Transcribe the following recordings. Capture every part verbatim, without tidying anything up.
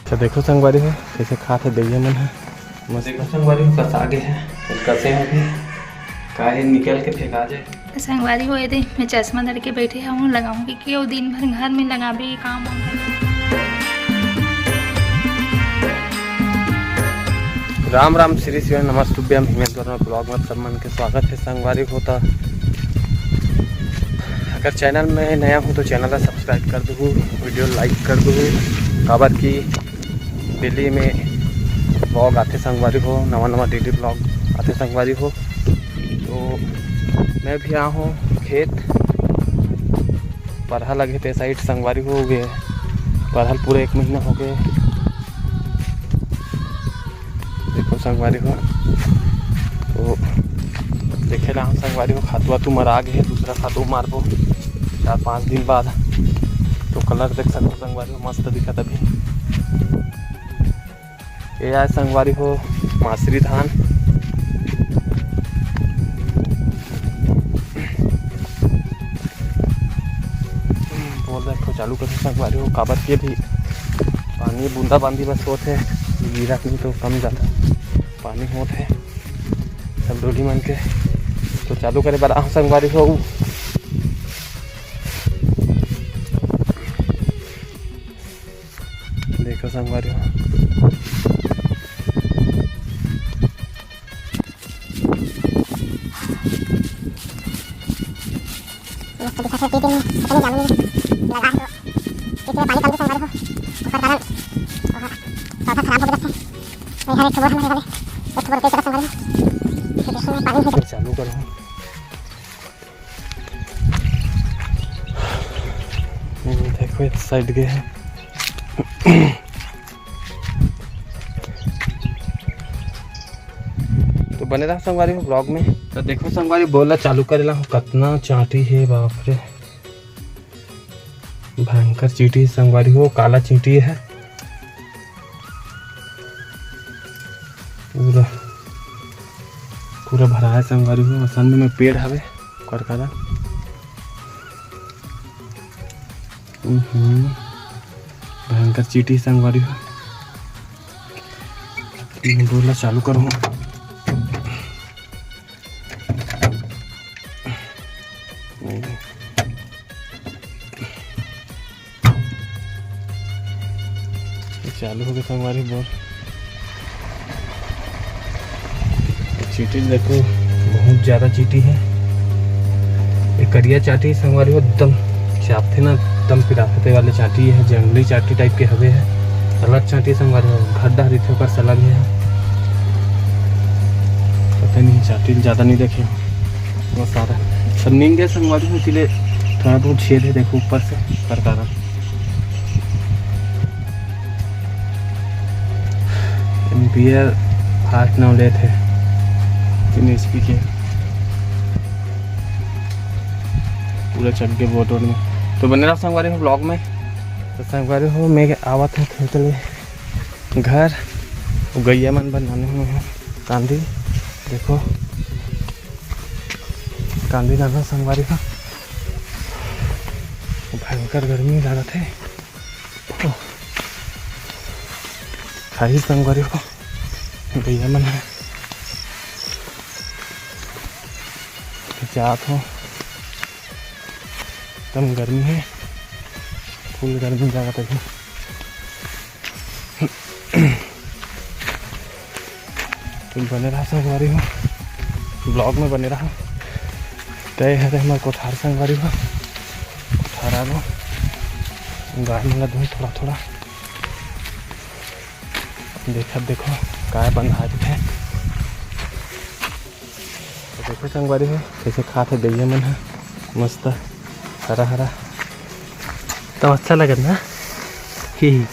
अच्छा, देखो संगवारी हो, कइसे खात हे गइया मन ह। मस्त। देखो संगवारी हो, कसा गे हे, कसे हो भी, काहे निकल के फेंका जाए। संगवारी हो, ये दे, मैं चश्मा धर के बैठे हूँ, लगाऊंगी कि वो दिन भर घर में लगाबे काम वाम। राम राम, श्री शिव नमस्तुभ्यम, हिमेश वर्मा vlog में सब मन के स्वागत है संगवारी हो। त अगर channel में नया हो तो channel ला subscribe कर दू, video like कर दू, काबर कि daily में vlog आथे संगवारी हो, नवा नवा daily vlog आथे संगवारी हो। तो मैं भी आया हूँ खेत, परहा लगे ते side संगवारी हो गए, परहा पूरा एक महीना हो गए। देखो संगवारी हो, तो देखे ला हम संगवारी हो, खातू वातू मरा गे हे, दूसरा खातू मारबो चार पाँच दिन बाद। तो colour देख सकते हो संगवारी हो, मस्त दिखत अभी। ये आय संगवारी हो मासरी धान। बोल रहे तो चालू कर संगवारी हो, काबर के भी पानी बूंदा बांदी बस होत है, गिरा नहीं तो कम ज़्यादा पानी होत है सब डोली मन के। तो चालू करे बर आह संगवारी हो। देखो संगवारी हो। मस्त दिखत हे, तीन दिन पता नहीं जामे नहीं लगा हे तो इसमें पानी कम भी संगवारी हो, ओकर कारण पौधा खराब हो जाथे। नहीं हर एक ठो बोर हमर वाले, एक ठो बोर कई तरह संगवारी हो, तो देखो मैं पानी नहीं चालू करूँ। हम्म, देखो इस side गे हे। तो बने रहा संगवारी हो vlog में। तो देखो संगवारी, बोर ला चालू करे ला हूँ, कतना चांटी हे, बाप रे, भयंकर चींटी संगवारी हो, काला चींटी है पूरा, पूरा भरा है संगवारी हो। असन में पेड़ हवे, ओकर कारण। हम्म, भयंकर चींटी संगवारी हो। मैं बोर ला चालू करूँ। नहीं, नहीं। ये चालू हो गया संगवारी बोर। चींटी देखो, बहुत ज़्यादा चींटी है। ये करिया चांटी संगवारी हो, एकदम चापथे ना, एकदम पिराथे वाले चांटी है, जंगली चांटी type के हवे है। अलग चांटी संगवारी हो, घर डहर रहिथे ओकर से अलग है। पता नहीं, चांटी ज़्यादा नहीं देखे हो, बहुत सारा सब नींद गए संगवारी हो, इसीलिए थोड़ा बहुत छेद है, देखो ऊपर से, ओकर कारण। बियर फास्ट नाव लेत हे, तीन एचपी के, पूरा चढ़ के बोट वोट में। तो बने रहा संगवारी हो vlog में। तो संगवारी हो, मैं आवत हूँ खेत ले घर, वो गैया मन बर लाने हुए हैं कांदी। देखो कांदी लाना संगवारी हो, भयंकर गर्मी लागत है। खाही संगवारी हो, गैया मन है, जात हो, एकदम गर्मी है, full गर्मी लागत है। तुम बने रहा संगवारी हो, vlog में बने रहा। तय हरे हमार कोठार संगवारी हो, कोठार आ लो, गाय मन ला दूँ थोड़ा थोड़ा। देखत देखो काय बंधा दिखे। तो देखो संगवारी हो, कैसे खात हे गैया मन ह, मस्त हरा हरा। तो अच्छा लगत ना? ही ही।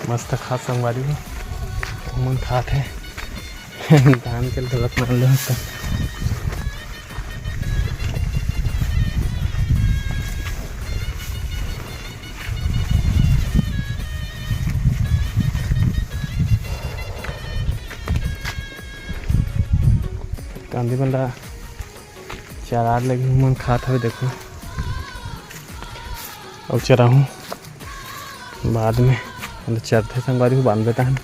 मस्त खात संगवारी हो, ओमन खात हे। धान के गलत मान लो तो। कांदी मन ला चरात लगे, मन खात हवे, देखो। अउ चराहूँ बाद में, मतलब चरथे संगवारी हो, बांध देता है,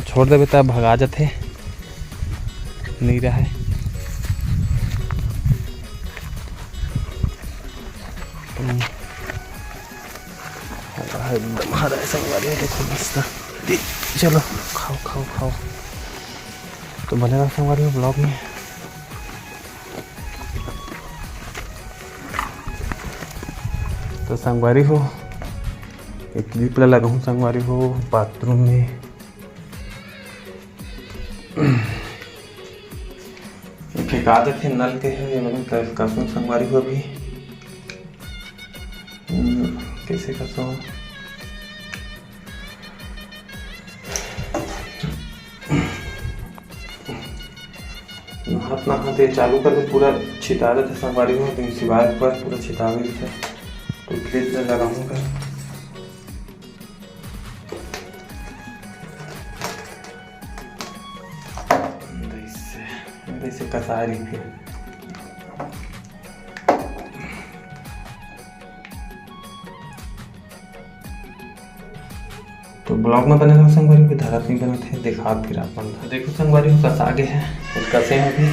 छोड़ देबे त भगा जाथे, नहीं रहे। हम्म। हरा है, एकदम हरा है संगवारी हो, देखो मस्त। चलो खाओ, खाओ, खाओ। तो बने रहो संगवारी हो vlog में। तो संगवारी हो, एक clip ला लगाऊँ संगवारी हो, bathroom में। फेंका देथे नल के है, ये मन कर, कर संगवारी हो अभी। हम्म, कैसे करता हूँ? नहात नहात ये चालू कर दे, पूरा छिता देथे संगवारी हो, दिन सिवाय पर पूरा छिता देथे। तो clip ला लगाऊंगा। ऐसे, ऐसे कसा रही फिर। तो vlog में बने रहो संगवारी, भी धरत नहीं बनत है, दिखात फिर आप मन ला। देखो संगवारी, कसा गे है, कुछ कसे हैं अभी,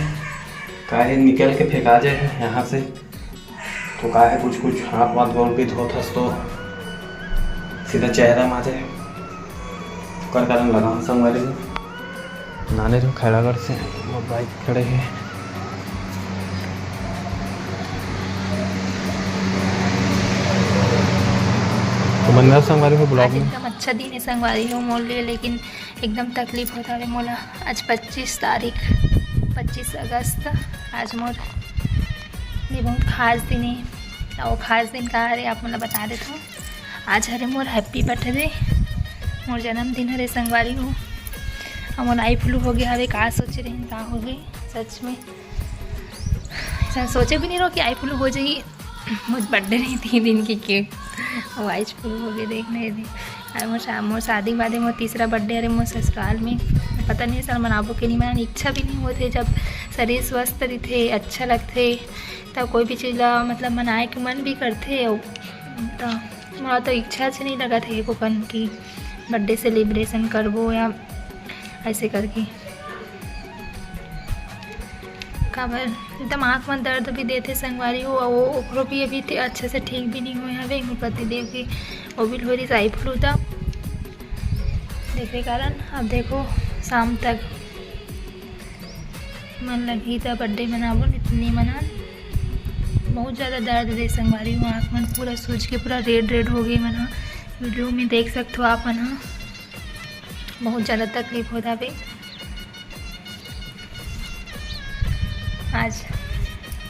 काहे निकल के फेंका जाए है यहाँ से, तो काहे कुछ कुछ हाथ वाथ गोड़ भी धोत हस तो सीधा चेहरा में आ जाए, ओकर कारण लगा हूँ संगवारी। नाने जो खैरागढ़ से वो bike खड़े हैं। तो बने रहो संगवारी हो vlog आज में। एकदम अच्छा दिन है संगवारी हो मोर लिए, लेकिन एकदम तकलीफ होता है मोला। आज पच्चीस तारीख, पच्चीस अगस्त, आज मोर ये बहुत खास दिन है। और खास दिन का हरे आप मन ला बता देता हूँ, आज हरे मोर happy birthday, मोर जन्मदिन हरे संगवारी हो। अब मोर eye flu हो गया हवे, का सोचे रहिन, का हो गई सच में। ऐसा सोचे भी नहीं रहो कि eye flu हो जाई। मोर birthday नहीं थी दिन की cake, वो eye flu हो गई, देख नहीं थी। अरे मोर शा-, मोर शादी के बाद मोर तीसरा birthday हरे मोर ससुराल में। पता नहीं सर मनाबो कि नहीं मनान, इच्छा भी नहीं होते। जब शरीर स्वस्थ रहिथे, अच्छा लगथे, तब कोई भी चीज़ ला मतलब मनाए के मन भी करथे। अउ त मोला तो इच्छा से नहीं लगत है एको कन की birthday celebration करबो या ऐसे करके। काबर एकदम आँख में दर्द भी देथे संगवारी हो, अउ ओकरो भी अभी ते-, अच्छे से ठीक भी नहीं हुए हवे। मोर पति देव के वो भी होरिस eye flu था, देखे कारण अब देखो शाम तक मन लगही त birthday मनाबो, नहीं मना। बहुत ज़्यादा दर्द दे संगवारी हो, आँख मन पूरा सूज के पूरा red red हो गई मन ह। Video में देख सकते हो आप मन ह, बहुत ज़्यादा तकलीफ होत हवे। आज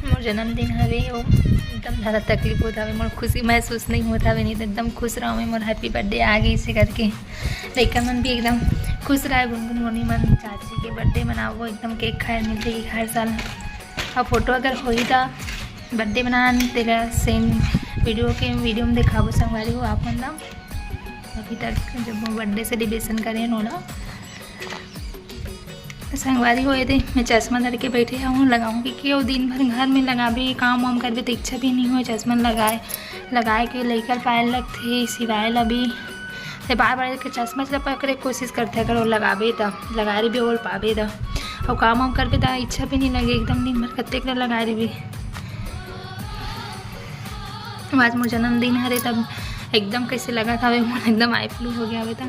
मोर जन्मदिन हवे, वो एकदम ज़्यादा तकलीफ होत हवे, मोर खुशी महसूस नहीं होत हवे, नहीं तो एकदम खुश रहूँ मैं, मोर happy birthday आ गई इसे करके। लइका मन भी एकदम खुश रहे, गुनगुन मोनी मन चाची के birthday मनाबो, एकदम cake खाए मिलथे कि हर साल। और photo अगर होही त birthday मनान तेला send video के video में दिखाबो संगवारी हो आप मन ला। अभी तक जब मैं birthday celebration करे नोला संगवारी हो, ये दे मैं चश्मा धर के बैठे हूँ, लगाऊँ कि क्यों दिन भर घर में लगाबे, काम वाम करबे तो इच्छा भी नहीं हो चश्मा लगाए, लगाए के लइका पायल लगथे सिवाय ला भी। ते बार बार के चश्मा से पकड़े के कोशिश करथे, अगर वो लगाबे त लगा रही भी ओढ़ पाबे त, और काम वाम करबे त इच्छा भी नहीं लगे, एकदम दिन भर कतेक ला लगा रही भी। आज मोर जन्मदिन हरे तब एकदम कैसे लगा था, मोर एकदम eye flu हो गया हवे त।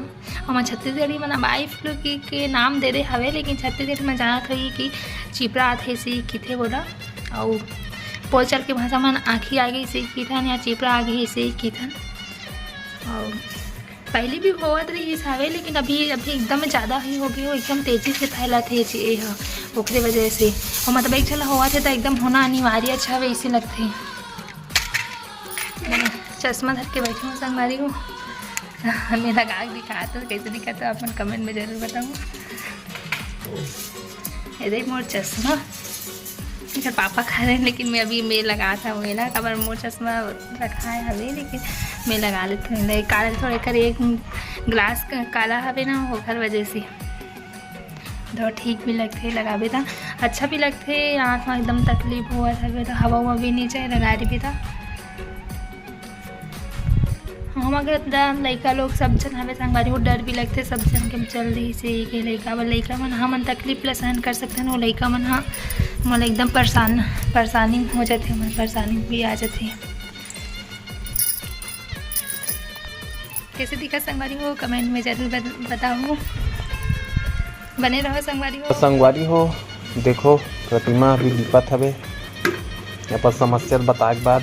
हमर छत्तीसगढ़ी मन अब eye flu के, के नाम दे दे हवे, लेकिन छत्तीसगढ़ी मन जानत होही कि चिपरा आथे से किथे बोला, अउ बोलचाल के भाषा मन आँखी आ गई से किथन या चिपरा आ गई से किथन। अउ पहले भी होवत रहिस हवे, लेकिन अभी, अभी एकदम ज़्यादा ही हो गई हो, एकदम तेजी से फैलत हे जी ये ह, ओकरे वजह से। और मतलब एक झन होवत हे त एकदम होना अनिवार्य हवे, इसे लगथे। चश्मा धर के बैठी हूँ संगवारी हो। मैं लगा के दिखात हूँ, कैसे दिखत हे, आप मन comment में जरूर बताओ। ये देख मोर चश्मा, एकर पापा खा रहे हैं, लेकिन मैं अभी मैं लगात हूँ ना, काबर मोर चश्मा रखाए हवे, लेकिन मैं लगा लेत हूँ। नहीं, काला थोड़ा कर एक glass क-, काला हवे ना, ओकर वजह से। तो ठीक भी लगथे, लगाबे त अच्छा भी लगथे। आँख म एकदम तकलीफ होवत हवे त हवा उवा भी नहीं चाहे, लगा देबे त। हम अगर त लइका लोग सब झन हवे संगवारी हो, डर भी लगथे सब झन के चल दिस हे के लइका, अब लइका मन हमन तकलीफ ला सहन कर सकथन, वो लइका मन ह मोला एकदम परेशान, परेशानी हो जाथे, हमन परेशानी भी आ जाथे। कैसे दिखा संगवारी हो, कमेंट में जरूर बत-, बताओ। बने रहो संगवारी हो। संगवारी हो, देखो प्रतिमा अभी लिपत हवे अपन समस्या बताए के बाद।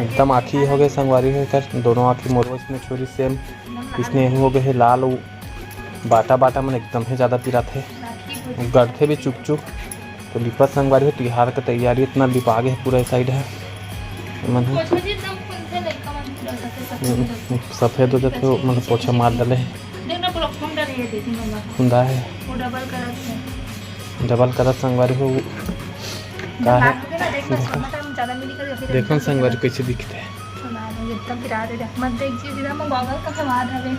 एकदम आँखी हो गए संगवारी हो, एकर दोनों आँखी मोरो इसने छोरी सेम इसने हो गए हे लाल, उ बाटा बाटा मन एकदम हे ज्यादा पिरात हे, गड़थे भी चुप चुप। तो लिपत संगवारी हो, तिहार के तैयारी इतना लिपा गे हे पूरा साइड हे। मन ह पोछा जी एकदम फुलथे, लइका मन पूरा सफेद सफेद हो जाथे। सफेद हो जाथे, मतलब पोछा मार डाले हे। देख ना पूरा फुंदा नहीं है, देखी मम्मा का। फुंदा है। वो डबल करत है। डबल करत संगवारी हो। का है? लाग के ना, देख ना, देखो। सोना टाइम ज्यादा मिली करी, फिर देखो एकदम संगवारी कैसे दिखते हैं। सोना में एकदम पिरा दे, देख मत देख जी, सीधा मैं गॉगल का सवाद हवे।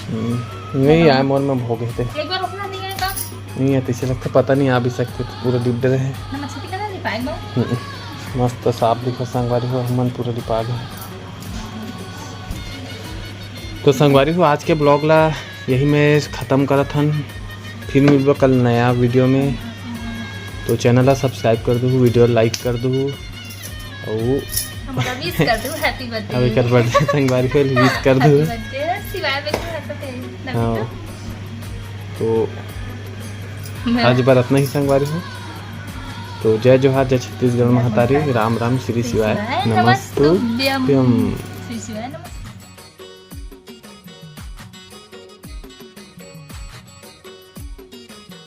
हम्म, नहीं आए मोर में भोगे थे। एक बार रुकना नहीं है का? नहीं है, तैसे लगता पता नहीं आ भी सकते, तो पूरा डिप डरे हैं। ना मच्छी का नहीं पाएगा। हम्म, मस्त साफ दिखो संगवारी हो, हमन पूरा लिपा गए। तो संगवारी हो, आज के ब्लॉग ला यही में खत्म करत हन। फिर मिलबो कल नया वीडियो में। तो चैनल ला सब्सक्राइब कर दू, वीडियो लाइक कर दू, अउ हमला विश कर दू, हैप्पी बर्थडे। अब एकर बर्थडे संगवारी हो विश कर दू। हैप्पी बर्थडे, शिवाय में क्यों ऐसा कहे? हाँ। तो मैं आज बार इतना ही संगवारी हो। तो जय जोहार, जय छत्तीसगढ़ महतारी, राम राम, श्री शिवाय, नमस्तुभ्यम। श्री शिवाय नमस्तुभ्यम।